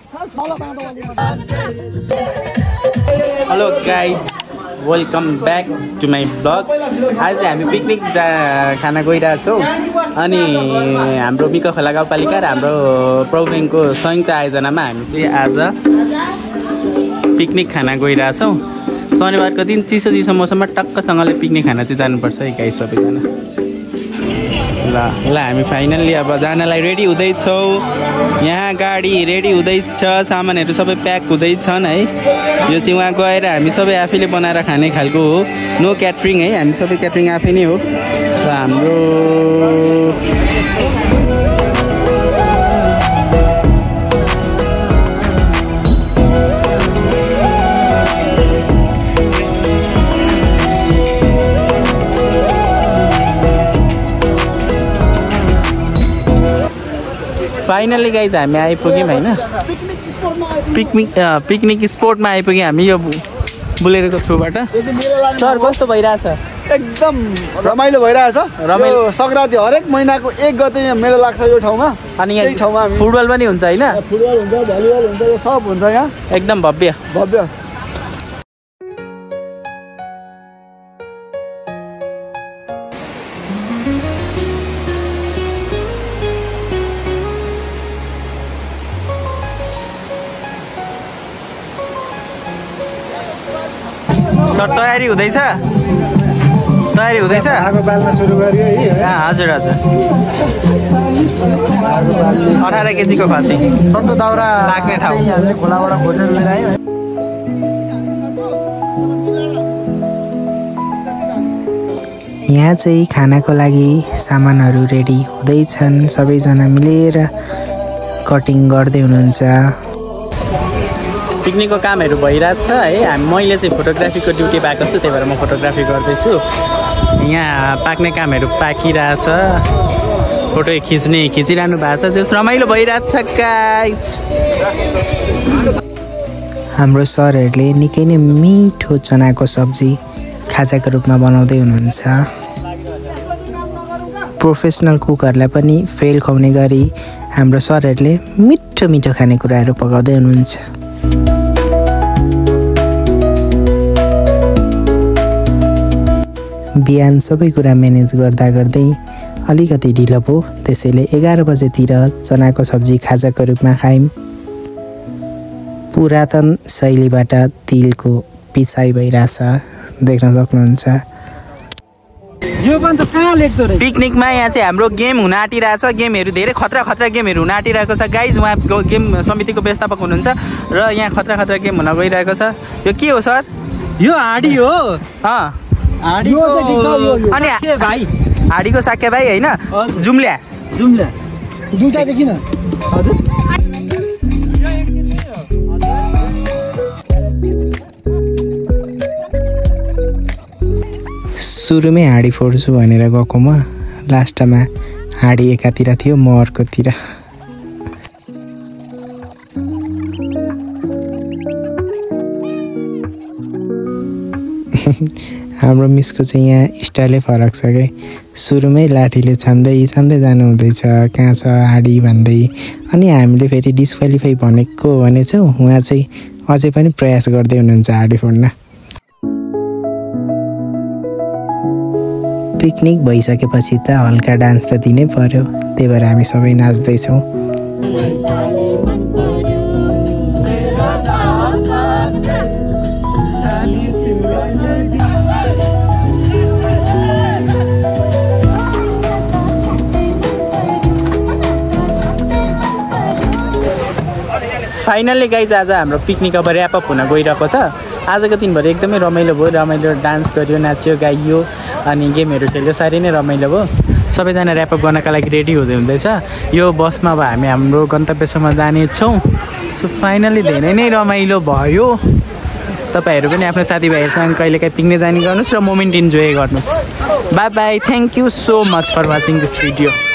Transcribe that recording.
Hello guys, welcome back to my blog. आज हामी picnic खाना गइरहेछौँ अनि हाम्रो मिका खोला गाउँपालिका र हाम्रो प्रोग्रामको संयुक्त आयोजनामा हामी चाहिँ आज पिकनिक खाना गइरहेछौँ। शनिबारको दिन चिसो चिसो मौसममा टक्कसँगले पिकनिक खाना चाहिँ जानुपर्छ है गाइस सबैजना। ल हामी फाइनल्ली अब जानलाई रेडी हुँदैछौँ। यहाँ गाडी रेडी हुँदैछ, सामानहरू सबै प्याक हुँदैछन् है। यो चाहिँ वहाँ गएर हामी सबै आफैले बनाएर खाने खालको हो, नो क्याटरिङ है। हामी सबै क्याटरिङ आफै नै हो। र हाम्रो फाइनली गाइज हामी आइपुग्यौँ होइन, पिकनिक स्पोटमा आइपुग्यौँ हामी यो बुलेरोको थ्रुबाट। सर कस्तो भइरहेछ? एकदम रमाइलो भइरहेछ। रमाइलो संक्रान्ति हरेक महिनाको 1 गते यहाँ मेला लाग्छ यो ठाउँमा। अनि यहाँ ठाउँमा फुटबल पनि हुन्छ होइन? फुटबल हुन्छ, भलिबल हुन्छ, यो सब हुन्छ यहाँ। एकदम भव्य भव्य। सर तयारी हुँदैछ? तयारी हुँदैछ? आगो बाल्न सुरु गर्यो है। हजुर हजुर। 18 केजीको खसी छोटो दाउरा लाग्ने ठाउँ हामीले खोलाबाट खोजेर लिएर आयौँ। यहाँ चाहिँ खानाको लागि सामानहरू रेडी हुँदैछन्। सबैजना मिलेर कटिङ गर्दै हुनुहुन्छ। पिकनिकको कामहरू भइरहेछ है। मैले चाहिँ फोटोग्राफीको ड्युटी पाएको छु, त्यही भएर म फोटोग्राफी गर्दैछु। यहाँ पाक्ने कामहरू पाकिरहेछ, फोटो खिचिरहनु भएको छ। त्यो रमाइलो भइरहेछ गाइस। हाम्रो सरहरूले निकै नै मिठो चनाको सब्जी खाजाको रूपमा बनाउँदै हुनुहुन्छ। प्रोफेसनल कुकहरूलाई पनि फेल खुवाउने गरी हाम्रो सरहरूले मिठो मिठो खानेकुराहरू पकाउँदै हुनुहुन्छ। बिहान सबै कुरा म्यानेज गर्दै अलिकति ढिलो भयो, त्यसैले 11 बजेतिर चनाको सब्जी खाजाको रूपमा खायौँ। पुरातन शैलीबाट तिलको पिसाई भइरहेछ, देख्न सक्नुहुन्छ। पिकनिकमा यहाँ चाहिँ हाम्रो गेम हुन आँटिरहेछ। गेमहरू धेरै खतरा गेमहरू हुन आँटिरहेको छ गाइज। उहाँ गेम समितिको व्यवस्थापक हुनुहुन्छ र यहाँ खतरा गेम हुन गइरहेको छ। यो के हो सर? यो हाडी हो। अनि भाइ हाडीको साक्य भाइ होइन, जुम्ल्या दुईटा देखिन। हजुर सुरुमै हाँडी फोड्छु भनेर गएको म, लास्टमा हाँडी एकातिर थियो, म अर्कोतिर। हाम्रो मिसको चाहिँ यहाँ स्टाइलै फरक छ क्या। सुरुमै लाठीले छाम्दै जानु हुँदैछ, कहाँ छ हाँडी भन्दै। अनि हामीले फेरि डिस्क्वालिफाई भनेको भनेछौँ, उहाँ चाहिँ अझै पनि प्रयास गर्दै हुनुहुन्छ हाँडी फोड्न। पिकनिक भइसकेपछि त हल्का डान्स त दिनै पर्यो, त्यही भएर हामी सबै नाच्दैछौँ। फाइनल्ली गाइज आज हाम्रो पिकनिक अब ऱ्यापअप हुन गइरहेको छ। आजको दिनभरि एकदमै रमाइलो भयो, रमाइलो डान्स गर्यो, नाच्यो, गाइयो अनि गेमहरू खेल्यो, साह्रै नै रमाइलो भयो। सबैजना ऱ्यापअप गर्नका लागि रेडी हुँदैछ। यो बसमा अब हामी हाम्रो गन्तव्यसम्म जानेछौँ। सो फाइनल्ली धेरै नै रमाइलो भयो। तपाईँहरू पनि आफ्नो साथीभाइहरूसँग कहिलेकाहीँ पिकनिक जाने गर्नुहोस् र मोमेन्ट इन्जोय गर्नुहोस्। Bye bye, thank you so much for watching this video.